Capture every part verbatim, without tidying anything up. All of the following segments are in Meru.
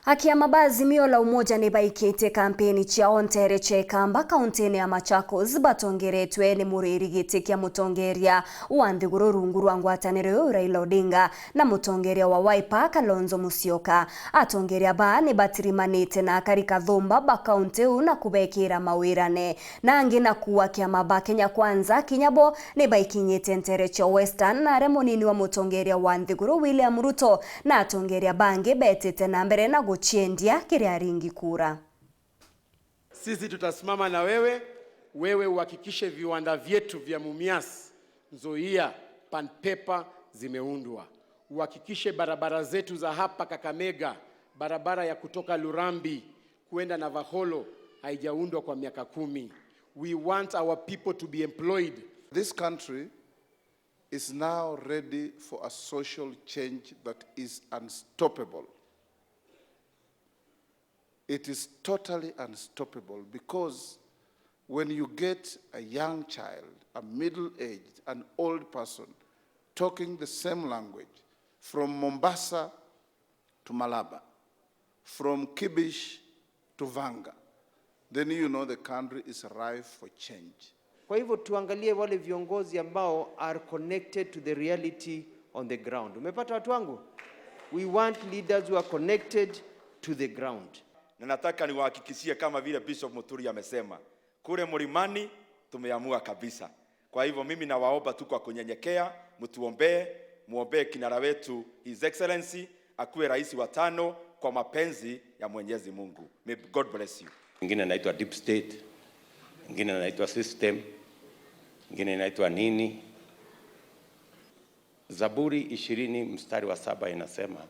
Akiama ba Azimio la Umoja ni baikitie kampeni ciao nteere cia Ikamba, kauntine ya Machakos, batongeretwe ni muriri giti kia mutongeria wa nthiguru rungu rwa ngwataniro iu, Raila Odinga, na mutongeria wa Wiper, Kalonzo Musyoka. Atongeria baa ni batirimanite na akari kathumba ba kaunti iu na kubekira mawirane. Na angi na kuua kiama ba Kenya Kwanza, kinya bo ni baikinyite nteere cia Western, na aria munini wa mutongeria wa nthiguru William Ruto na atongeria bangi betite na mbere na guciendia kiri aringi kura. Sisi tutasimama na wewe, wewe uhakikishe viwanda vyetu vya Mumias, Nzoia, Pan Paper zimeundwa. Uhakikishe barabara zetu za hapa Kakamega, barabara ya kutoka Lurambi kuenda Navaholo haijaundwa kwa miaka kumi. We want our people to be employed. This country is now ready for a social change that is unstoppable. It is totally unstoppable, because when you get a young child, a middle-aged, an old person talking the same language from Mombasa to Malaba, from Kibish to Vanga, then you know the country is ripe for change. Kwa hivyo tuangalie wale viongozi ambao are connected to the reality on the ground. Umepata, watu wangu? We want leaders who are connected to the ground. Na nataka niwahakikishie, kama vile Bishop Muturi amesema, kule mlimani tumeamua kabisa. Kwa hivyo mimi nawaomba tu kwa kunyenyekea, mtuombee, muombee kinara wetu, His Excellency, akuwe rais wa tano kwa mapenzi ya Mwenyezi Mungu. May God bless you. Ingine inaitwa deep state, ingine inaitwa system, ingine inaitwa nini. Zaburi ishirini mstari wa saba inasema,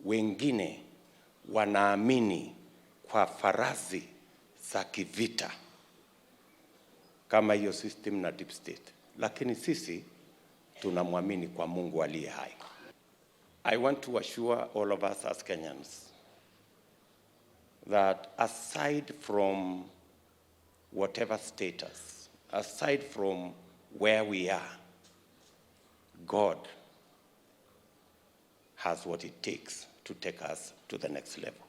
wengine wanaamini kwa farasi za kivita, kama hiyo system na deep state, lakini sisi tunamwamini kwa Mungu aliye hai. I want to assure all of us as Kenyans that aside from whatever status, aside from where we are, God has what it takes to take us to the next level.